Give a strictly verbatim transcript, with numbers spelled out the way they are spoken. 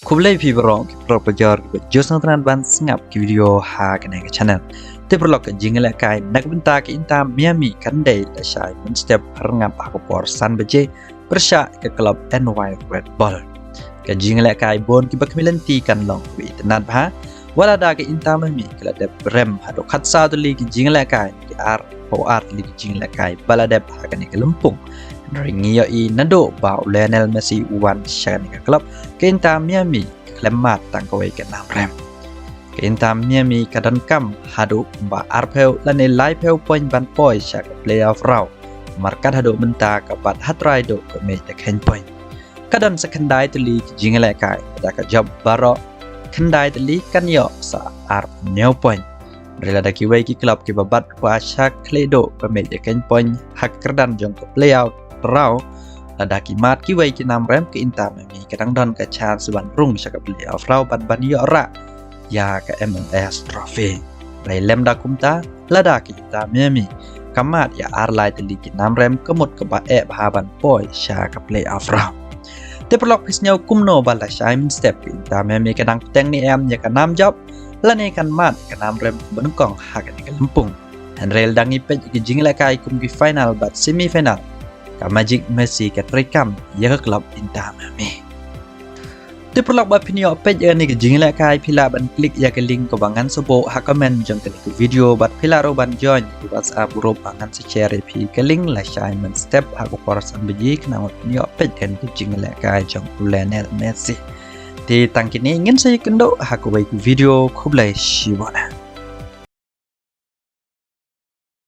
Khublei phi baroh ki paralok bajor kiba ju sngewtynnat ban sngap ki video ha kane ka channel. Te paralok, ka jingïalehkai na ka bynta ka Inter Miami kan dei lashai mynstep hynrei ha ka por san baje pyrshah ka club N Y Red Bull. Ka jingïalehkai bun kiba khmih lynti kan long kaba itynnat bha, wat lada ka Inter Miami ka la dep rem haduh khatsaw tylli ki jingïalehkai, ki arphew ar tylli ki jingïalehkai ba la dep ha kane ka lympung. Hynrei ngi ïohi naduh ba u Lionel Messi u wan sha kane ka club, ka Inter Miami ka khlem mad tang kawei ka nam rem. Ka Inter Miami ka donkam haduh kumba arphew lane laiphew point ban poi sha ka playoff round. Namar kat haduh mynta ka bat ha trai duh ka mih da kheiñ point. Ka don sa khyndai tylli ki jingïalehkai, lada ka jop baroh khyndai tylli kan ïoh sa arphew hynñiew point. Hynrei lada kiwei ki club kiba bat kwah sha khlieh duh ka mih da kheiñ point ha ka kyrdan jong ka playoff round, lada ki mad kiwei ki nam rem, ka Inter Miami ka dang don ka chance ban rung sha ka playoff round bad ban ïoh rah ïa ka M L S Trophy. Hynrei lymda kumta, lada ka Inter Miami ka mad ïa ar lai tylli ki nam rem, ka mut kaba eh bha ban poi sha ka playoff round. Te paralok, phi sngew kumno ba lashai mynstep ka Inter Miami ka dang bteng ne em ïa ka nam jop, lane kan mad ïa ka nam rem kaba nyngkong ha kane ka lympung? Hynrei lada ngi peit ïa ki jingïalehkai kum ki final bad semi final, ka Magic Messi ka treikam ïa ka club Inter Miami. Te paralok, ba phin ïoh peit ïa kane ka jingïalehkai, phi lah ban click ïa ka link kaba ngan sa buh ha comment jong kane ka video bad phi lah ruh ban join ïa ka WhatsApp group ba ngan sa share ïa phi ka link lashai mynstep ha ka por san baje khnang ba phin ïoh peit ïa kane ka jingïalehkai jong u Lionel Messi. Te tang kine, ngin sa ïakynduh ha kawei ka video. Khublei shibun.